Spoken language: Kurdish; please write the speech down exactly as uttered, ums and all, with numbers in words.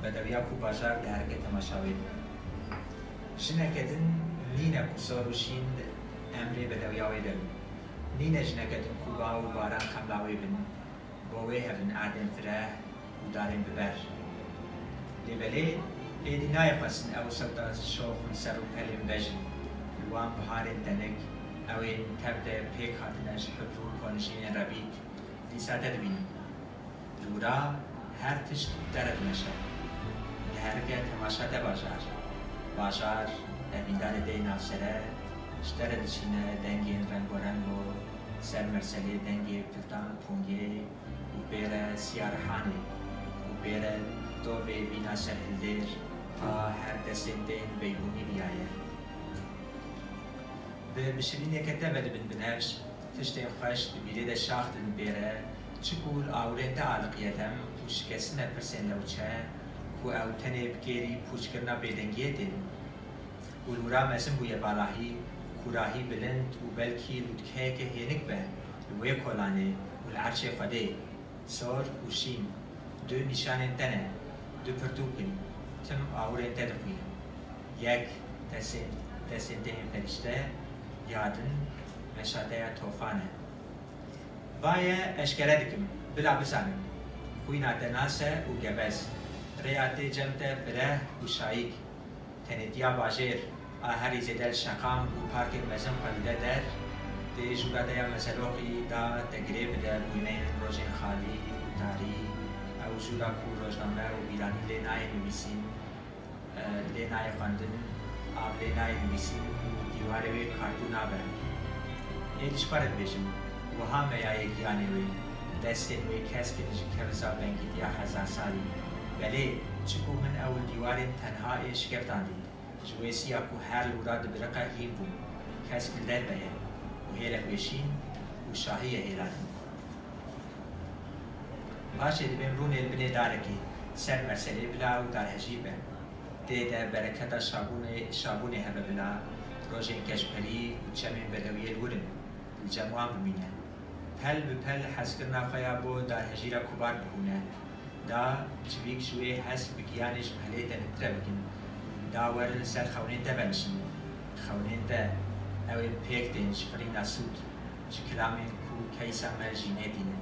Bedewiya ku bajar diherike temaşa wê. Jineke din nîne ku sor û şîn emrê bedewiya wê de bin. Nîne jineke din ku ba û baran xemla wê bin. Bo wê hebin erdên fireh û darên bi ber. Lê belê êdî nayê xwestin ew sewta şox li ser rûpelên bejin. Li wan biharên tenik ew ên tev de pêk hatine ji hibr û konijînên rebît dîsa te dibînin. Li wira her tişt bi te re dimeşe. Diherike temaşa te bajar. Bajar, evîndarê te yê navsere, ji te re diçîne dengên rengorengo, ser merselê dengê piltan û pongê û pê re siya rihanê û pê re dovê bîna ser hildêr a her destên te yên beybûnî viyaye. Bi bişirîneke te vedibin binevş, tiştên xweş di bîrê de şax didin pê re, çi ku li awirên te aliqiye dem û şikestine pirsên lewçe ku ew tenê bi kêrî pûçkirina bêdengiyê tên. Û li wira mezin bûye valahî, kûrahî bilind û belkî lûtkeyeke hênik be li wê kolanê û li erşê Xwedê. Sor û şîn, du nîşanên te ne, du pirtûk in, tim awirên te dixwînin. Yek, destên, destên te yên ferîşte, ya din, meşa te ya tofan e. Vaye eşkere dikim, bila bizanin. Xwîna te nas e û gebez. Rêya tê cem te fireh û şayîk. Tenêtiya bajêr a herî zêde li şeqam û parkên mezin xwe dide der, tê jûra te ya mezeloqî da te girê bide bûyîneyên rojên xalî û tarî, ew jûra ku rojname û bîranî lê nayê nivîsîn, e, lê nayê xwendin, av lê nayê nivîsîn û dîwarê wê kartû nabe. Êdî ji xwe re dibêjim, wiha meyayê giyanê wê, destên wê kesk in ji keviza bengîtiya hezar salî. Belê, çi ku min ew li dîwarên tenha ê şikeftan dît, ji wê siya ku her li wira dibiriqe hîn bûm, kesk li derve ye û hêlek wê şîn û şahî ye hêla din. Paşê dibêm rûnê li binê darekê, ser merselê bila û darhejîr be. Tê de bereketa şabûnê, şabûnê hebe bila, rojên keşperî û çemên bedewiyê li wir in, li cem wan bimîne. Pel bi pel hezkirina xwe ya bo darhejîra kubar bihûne. Da çivîk ji wê hez bi giyanê ji pelê te li tire bikin. Da werin li ser xewnên te venişin. Xewnên te, ew ên pêk tên ji firîna sûd, ji kilamên ku keysa me jî nêtînin.